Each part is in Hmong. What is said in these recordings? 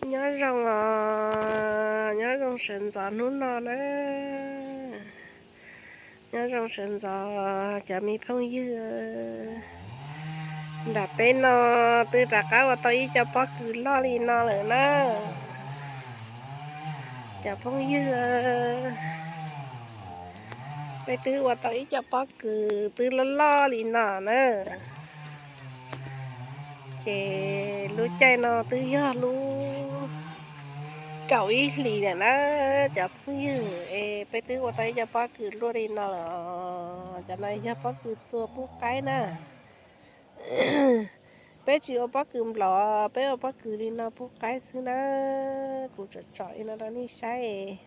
Nyob zoo os, nyob zoo sawv ntxov hnub no na. Nyob zoo sawv ntxov cov me phooj ywg. Nram peb no twb rov qab ua tau ib co pob kws loj li no lawm na. Cov phooj ywg, peb twb ua tau ib co pob kws twb loj loj li no na. Ces lub caij no twb yog lub kaum ib hlis lawm na cov phooj ywg, es peb twb ua tau ib co pob kws luaj li no lawm. Cov no yog pob kws txua pub qaib na. Peb tsis ua pob kws nplov, peb ua pob kws li no pub qaib xwb na. Kuv tsom tsom li no rau nej saib.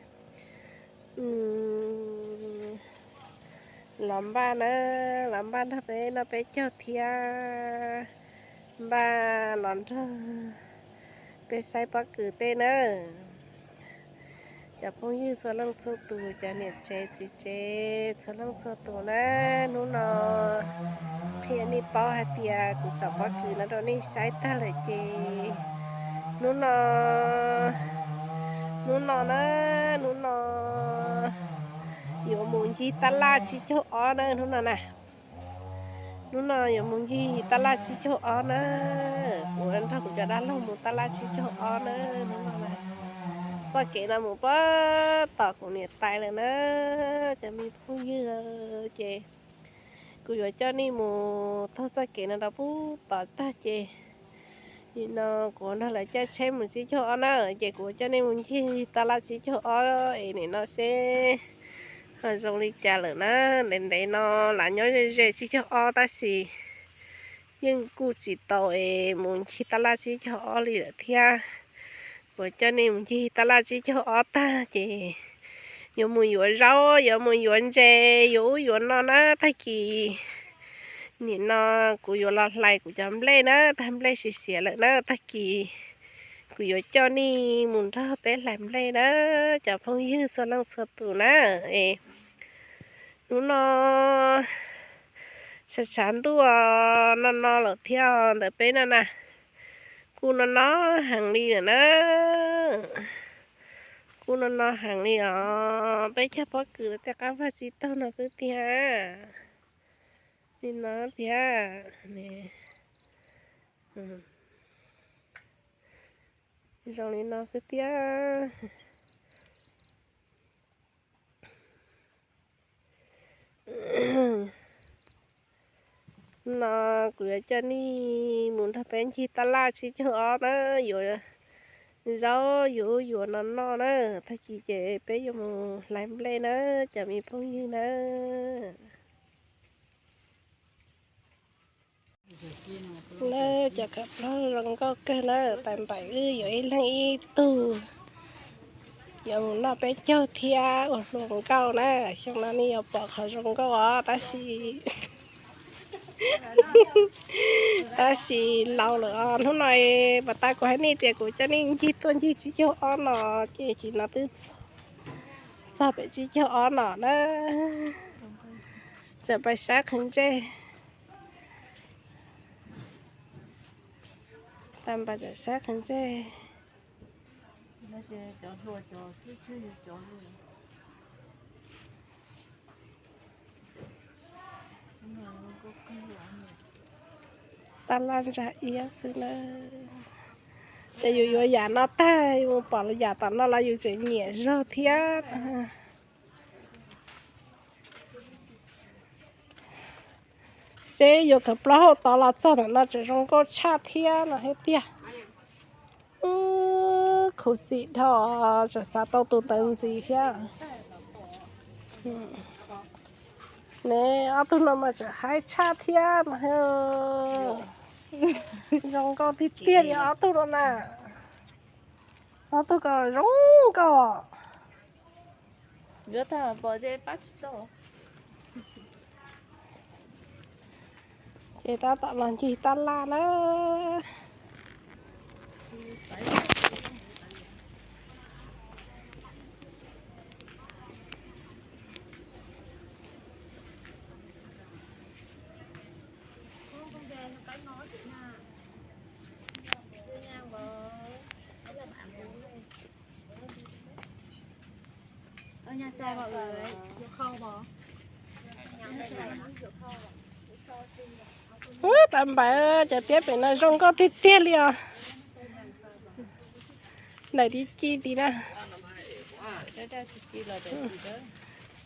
Los npaj na, los npaj nrog peb noj peb caug thiab npaj los nrog peb saib pob kws tej na. Cov phooj ywg txhua leej txhua tus, cov niam tsev txiv tsev txhua leej txhua tus na, hnub no qhia nej paub hais tias kuv tsom pob kws no rau nej saib tag lawm ces hnub no, hnub no na, hnub no yuav mus ncig tab laj tsib caug ob na hnub no na. Hnub no yuav mus ncig tab laj tsib caug ob na. Kuv nrog kuv cov dab laug mus tab laj tsib caug ob na hnub no na. Txoj kev no mus puag tom kuv niam tais lawm na. Cov me phooj ywg, ces kuv yuav coj nej mus taug txoj kev no rau puag tom tag ces nim no kuv nrog lawv caij tsheb mus tsib caug ob na, ces kuv coj nej mus ncig tab laj tsib caug ob es nim no seb ho zoo li cas lawm na. Ntev ntev no lam nyob ze ze tsib caug ob tab sis yeej kuj tsis tau es mus ncig tab laj tsib caug ob li lawm thiab. Kuv coj nej mus ncig tab laj tsib caug ob tag ces yuav mus yuav zaub, yuav mus yuav ntses, yuav ub yuav no na tag kis. Nim no kuv yuav los hlais kuv cov nplej na, tag nplej siav siav lawm na tag kis kuv yuav coj nej mus nrog peb hlais nplej na, cov phooj ywg txhua leej txhua tus na. Es hnub no tshav tshav ntuj no no lawm thiab ntawm peb no na, kuj no no heev li lawm na. Kuj no no heev li os, peb cog pob kws tej qab vaj tsib taug no xwb tiag. Li no tiag. Zoo li no xwb tiag. No kuv yuav coj nej mus nrog peb ncig tab laj tsib caug ob na, yuav zaub yuav ub yuav no noj na, tag kis ces peb yuav mus hlais nplej na, cov me phooj ywg na. Lawv cov khaws plaub zoo nkauj kawg na, tais npaim wb yuav ib leeg ib tug, yuav mus noj peb caug thiab ua hluas nkauj na. Xyoo no nej yuav pom qhov zoo nkauj os, tab sis tab sis laus lawm os. Hnub no pas tas kuv hais nej tias kuv coj nej ncig tuaj ncig tsib caug ob no, ces nim no twb txog pem tsib caug ob no na. Txawm pais saib qhov ntsej, tag npas txawm saib qhov ntsej. Tab laj ntsa iab xwb na. Ces yus yuav yam no tag, yus mus pom yam tom no los yus tseem nyiam zog thiab. Seb yuav khaws plaub hau tod los txog ntawm no tseem zoo nkauj tshaj thiab no thiab tiag. Khuv xim dhau, tseem xav tau tus ntawd ntxiv thiab. Ne, ob tug no mas tseem haib tshaj thiab no. Zoo nkauj tiag tiag li ob tug no na. Ob tug ko zoo nkauj. Ces tab tom los ncig tab laj na. Ua, tag npaum cov tiab pem no zoo nkauj tiag tiag li os. Ntawm tim ci tim na.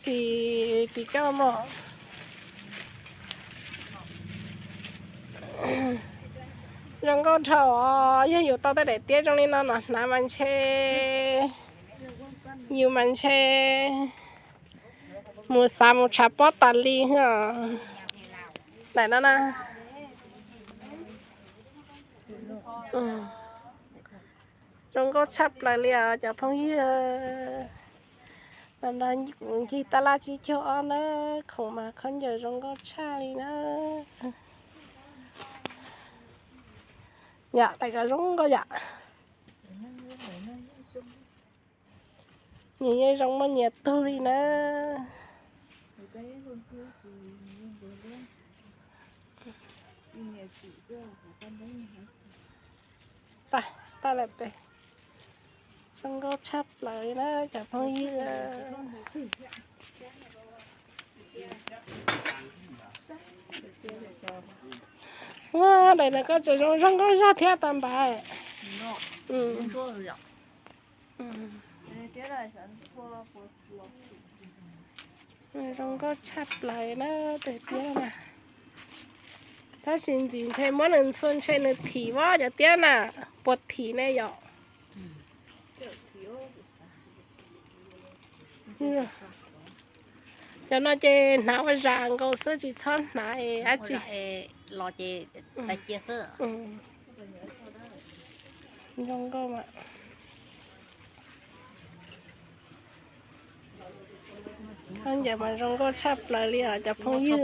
Xis tim kauj mom. Zoo nkauj dhau os, yog yus tau tej daim tiab zoo li no no hnav mas ntshe, yus mas ntshe mus xav mus tshav pob tas li os. Daim no na. Zoo nkauj tshaj plaws li os cov phooj ywg. No no kuv ncig tab laj tsib caug ob na, khoom mas khaub ncaws zoo nkauj tshaj li na. Yam daim ko zoo nkauj yam. Nyias yeej zoo muaj nyias tug li na. Pab, pab lawm pem. Zoo nkauj tshaj plaws li na cov phooj ywg. Ua, daim no koj tseem zoo zoo nkauj zog thiab tag npaum. Zoo nkauj tshaj plaws na, tus tiab na. Tab sis ntxim ntshe muab nws ntxhua ntshe nws thim vab cov tiab na, puas thim ne yom? Cov no ces hnav ua zam nkaus xwb tsis txhob hnav dab tsi los ces tais cia xwb. Zoo nkauj mas. Khaub ncaws mas zoo nkauj tshaj plaws li os cov phooj ywg.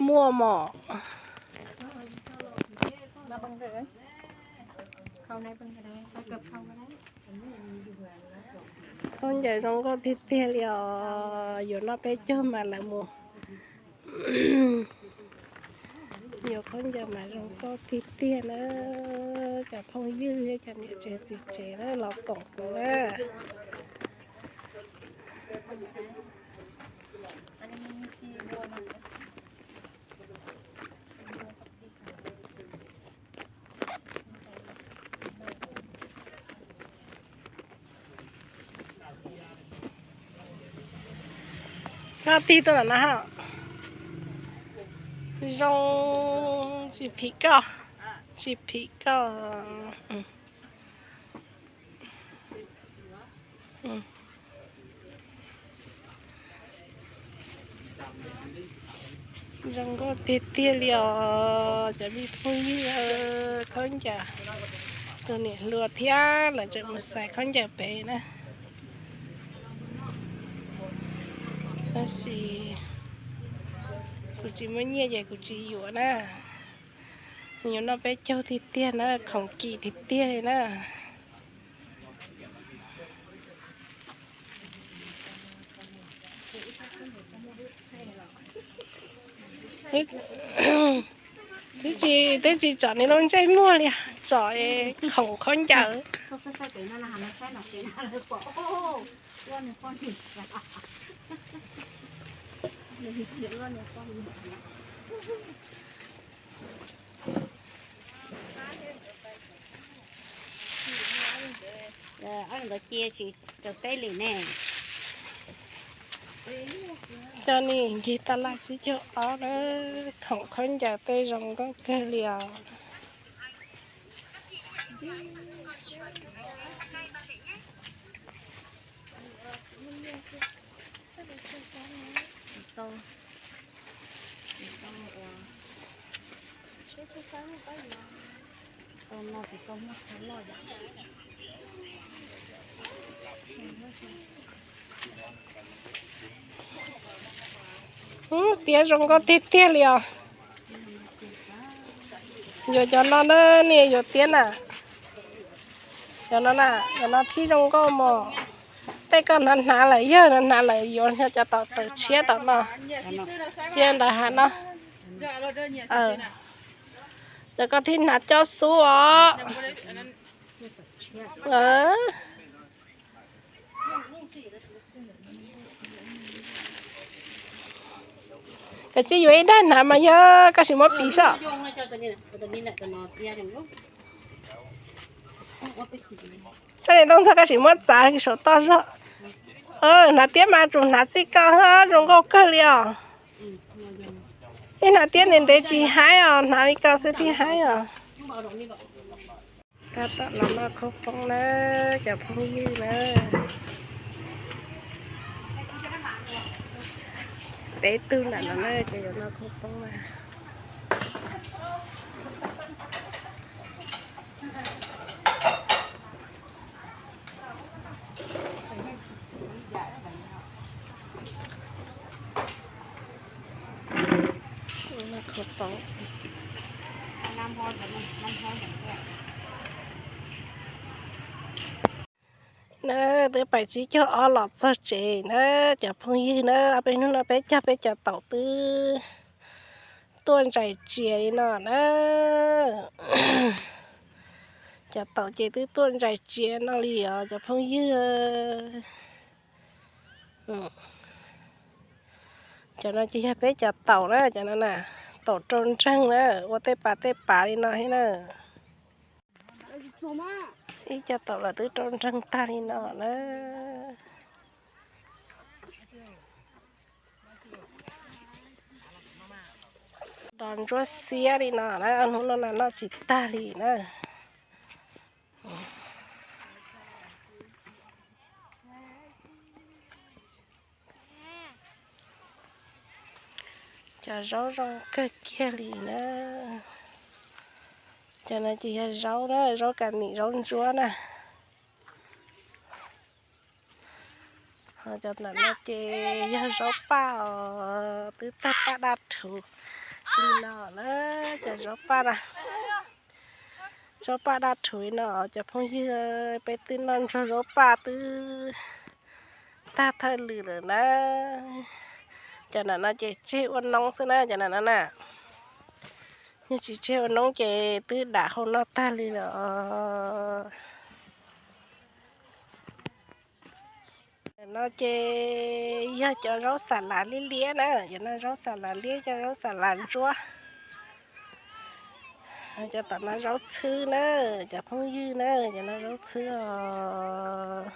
Muaj mom. Khaub ncaws zoo nkauj tiag tiag li os, yuav noj peb caug mas lawv mus. Yuav khaub ncaws mas zoo nkauj tiag tiag na, cov phooj ywg thiab cov niam tsev txiv tsev na los koom kuv na. Koj tig tuaj lawm na ha. Zoo, tsis phim koj, tsis phim koj. Zoo nkauj tiag tiag li os cov me phooj ywg. Khaub ncaws, tus niam hluas thiab lawv tseem mus xaiv khaub ncaws pem na. Tab sis kuv tsis muaj nyiaj ces kuv tsis yuav na. Yuav noj peb caug tiag tiag na, khoom kim tiag tiag li na. Twb tsis, twb tsis tsom nws lub ntsej muag li, tsom khoom khaub ncaws. Ob nkawd cia tsis raws peb li ne. Cov no ncig tab laj tsib caug ob na, khoom khaub ncaws tej zoo nkauj kawg li os. Tiab zoo nkauj tiag tiag li os. Yuav cov no na, nej yuav tiab na. Cov no na, cov no thiab zoo nkauj mos. Tej koj hnav hnav lawm, yawg hnav hnav lawm yuav cov tom tawm tshiab tom no. Cia ntawd hnav no. Cov koj thiab hnav cob xub os. Lawv tsis yuav ib daig hnav mas yog koj sim muab piv soj. Tsob niag ntoo ntxhab koj sim muab txav saum toj zog. Hnav tiab mas tsum hnav txij koj zoo nkauj kawg li os. Ib hnav tiab ntev ntev tsis haib os, hnav li ko xwb thiaj haib os. Tab tom los noj khaub poob na, cov phooj ywg na. Peb tug ntawm no na ces yuav noj khaub poob na. Na, twb pais tsib caug ob los txog tsev na, cov phooj ywg na, ob peb hnub no peb cog peb cov taum twb tuaj ntsais tsias li no na. Cov taum ces twb tuaj ntsais tsias no li os cov phooj ywg. Cov no ces yog peb cov taum na, cov no na, taum rau nreeg na, ua tej pas tej pas li no thiab na. Ib co taum lawm twb rau nreeg tag li no na. Dos ntsuab xiab li no na, hnub no na noj tsis tag li na. Cov zaub zoo kawg kiag li na. Cov no ces yog zaub na, zaub kas nim zaub ntsuab na. Ho cov ntawm no ces yog zaub paj os, twb tag paj daj rhuv li no na, cov zaub paj na. Zaub paj daj rhuv li no cov phooj ywg, peb twb noj ntsuag zaub paj twb tag thawj lwm lawm na. Cov ntawm no ces tseg ua noob xwb na, cov ntawm no na. Yog tsis tseg ua noob ces twb dam hau noj tag li lawm os. No ces yog cov zaub xa lav liab liab na, cov no zaub xa lav liab, cov zaub xa lav ntsuab. Cov tom no zaub txhwb na, cov phooj ywg na, cov no zaub txhwb os.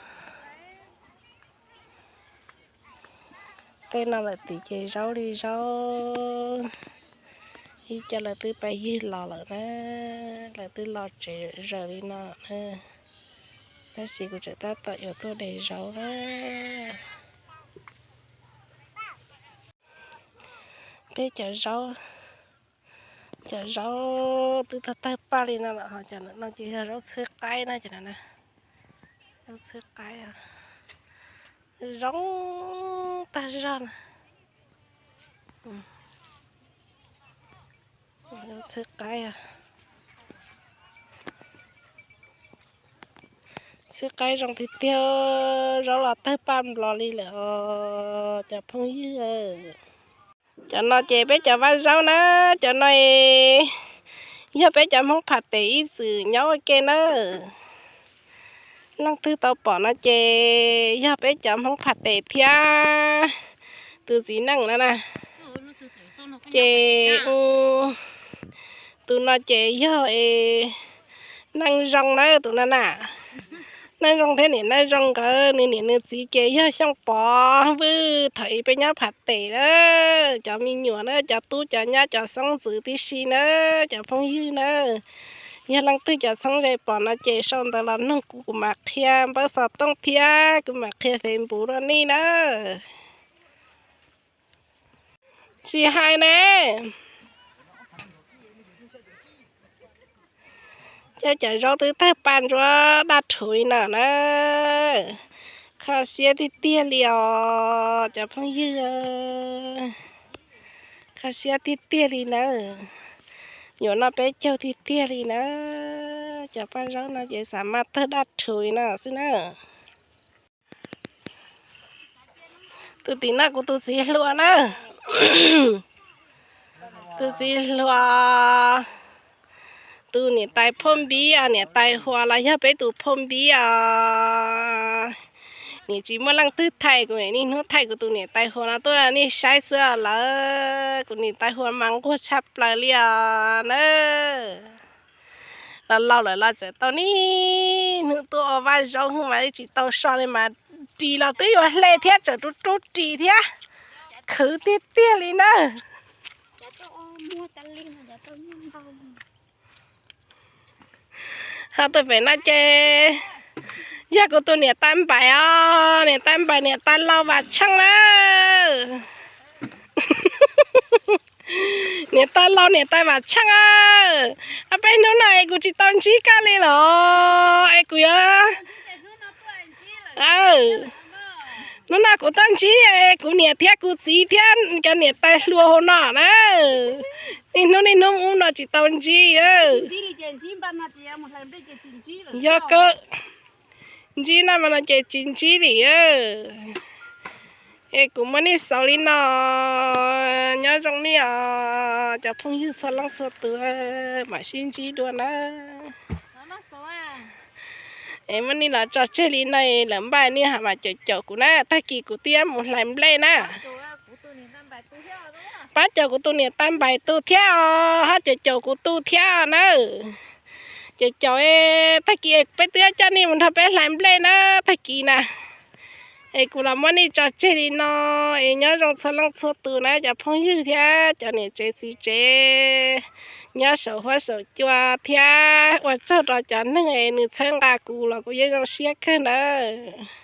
Tej no lawm tim ces zaub li zaub, ib co lawv twb pais ywg los lawm na, lawv twb los tsev zaws li no na. Tab sis kuv tseem tab tom yuav tuaj de zaub na. Peb cov zaub, cov zaub twb tag tawg paj li no lawm, ho cov no ces yog zaub txhwb qaib na, cov no na. Zaub txhwb qaib zoo tag zog na. Zaub txhwb qaib, txhwb qaib zoo tiag tiag, zaub los tawg paj nplos li lawm os cov phooj ywg. Cov no ces peb cov vaj zaub na, cov no yog peb cov Hmoob Pham Tes ib txwm nyob ua ke na. Leej twg tau pom no ces yog peb cov Hmoob Pham Tes thiab tus txiv neej no na. Ces tus no ces yog neej zoo na tus no na. Neej zoo thiab niam neej zoo nkawd, nws niam nws txiv ces yog Xyooj Pov Vwj thaum ub peb nyob Pham Tes na. Cov me nyuam na, cov tub cov nyab cov xeeb ntxwv tib si na, cov phooj ywg na. Yog leej twg cov txheeb ze pom no ces sau ntawv los nug kuv, kuv mam qhia npawb xov tooj thiab kuv mam qhia Facebook rau nej na. Tsis hais ne, cov, cov zaub twb tawg paj ntsuab daj rhuv li no na. Kho siab tiag tiag li os cov phooj ywg, kho siab tiag tiag li na. Yuav noj peb caug tiag tiag li na. Cov paj zaub no ces xav mas tawg daj rhuv li no xwb na. Tus tim no kuv tus txiv hluas na. Tus txiv hluas, tus niam tais phauj Npib, niam tais Huas los yog peb tus phauj Npib os. Tsis muaj leej twg thaij kuv, niaj hnub thaij kuv tus niam tais hluas no tuaj nej saib xwb lawm. Kuv niam tais hluas mas nquag tshaj plaws li os na. Los laus lawm los txawm tau niaj hnub tuaj ua vaj zaub mas tsis tau so li mas ris los twb yuav hle thiab, tseem rub rub ris thiab. Khwv tiag tiag li na. Ho tuaj pem no ces yog kuv tus niam tais npaim os, niam tais npaim niam tais laus Vam Tsheej na. Niam tais laus niam tais Vam Tsheej, peb hnub no es kuv tsis tau ntsib koj li los es kuv yuav, hnub no kuv tuaj ntsib kuv niam thiab kuv txiv thiab cov niam tais hluas hauv no na. Niaj hnub niaj hnub ub no tsis tau ntsib. Yog kawg, ntsib no mas no ces tsis ntsib li. Es kuv muab nej xaus li no, nyob zoo nej os cov phooj ywg txhua leej txhua tus, mam sib ntsib dua na. Es muab nej los tso tseg li no, lawv npaj nej mam caum caum kuv na, tag kis kuv twb yuav mus hlais nplej na. Pab caum kuv tus niam tais npaim tu thiab os, ho caum caum kuv tu thiab na. Caum caum, tag kis peb twb yuav coj nej mus nrog peb hlais nplej na, tag kis na. Es kuv los muab nej tso tseg li no, es nyob zoo txhua leej txhua tus na cov phooj ywg thiab cov niam tsev txiv tsev nyob saum huab saum cua thiab ua tsaug rau cov neeg es nws txhawb nqa kuv los kuv yeej zoo siab kawg ntawd.